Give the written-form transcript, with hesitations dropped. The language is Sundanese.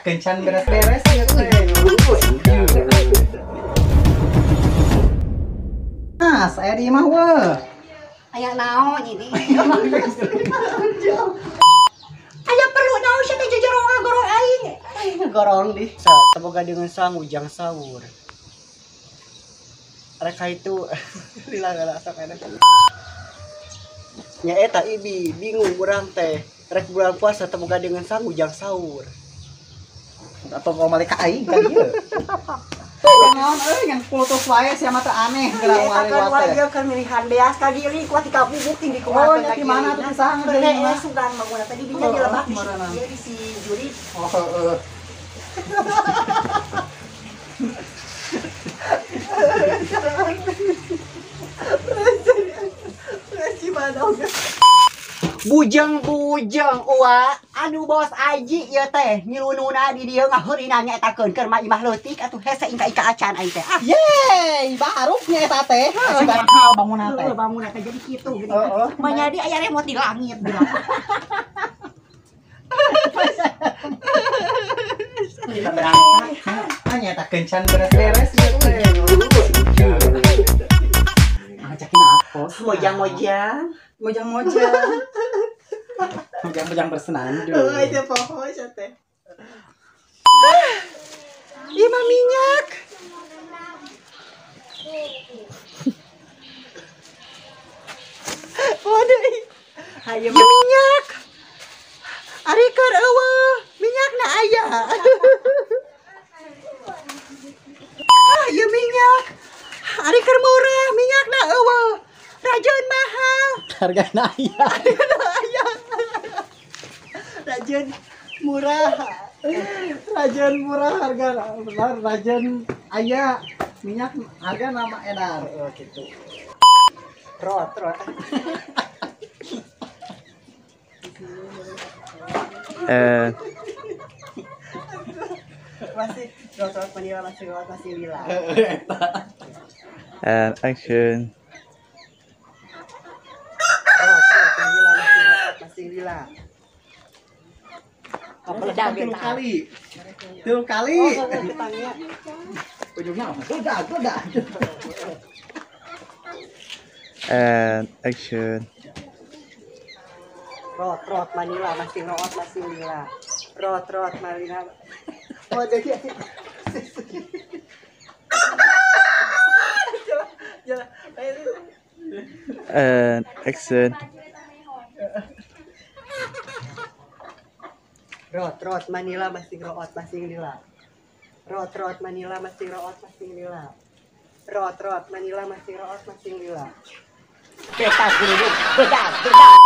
Nyata kencan beres-beres ya teh. Nah, saya di imah weh. Aya naon ini? Aya perlu naon sia teh jejero ngagorong aing. Aing ngagorong di. Semoga dengan sang ujang sahur. Rek itu lila gala sok enak. Nya eta ibi bingung urang teh. Rek bulan puasa teu boga dengan sang ujang sahur. Atau mau balik ka aing kan ieu. Naon euy yang putus wae sia mah teh aneh geura moal liwat teh. Kan milihan beas ka diri kuat di kabubuk tinggi kumaha. Oh, nya di mana tuh saha deui mah. Sugan bangunna teh di dinya di lebak di si juri. Oh heeh. Bujang-bujang uwa anu bos aji ieu teh nyilununa di dieu ngaheurina nya eta keun keur mah imah leutik atuh hese ingka-ingka acan aing teh. Ah yeay, baruk nya eta teh. Sugan hal bangunan teh. Bangunan teh jadi kitu geuning. Manyadi aya remote di langit bilang. Ah nya eta kencan beres-beres ieu teh. Ngajakin apos. Mojang-mojang. Mojang-mojang. Mojang-mojang bersenandung. Oh, itu poho sia teh. Ieu mah minyak. Waduh. Hayu minyak. Ari keur eueuh, minyakna aya. Ah, ieu minyak. Ari keur murah, minyakna eueuh. Rajeun mahal. Hargana aya. Hargana aya. Rajeun murah. Rajeun murah harga rajeun aya minyak harga nama edar. Oh gitu. Rot rot. Masih rot rot Manila masih rot masih lila. And action. Masih lila. Apa tilu kali? Tilu kali. Ujungnya apa? Udah. And action. Rot rot Manila masih rot masih lila. Rot rot Manila. Oh jadi. And action. Rot rot Manila masih rot masih lila. Rot rot Manila masih rot masih lila. Rot rot Manila masih rot masih lila. Betas dulu, bedas, bedas.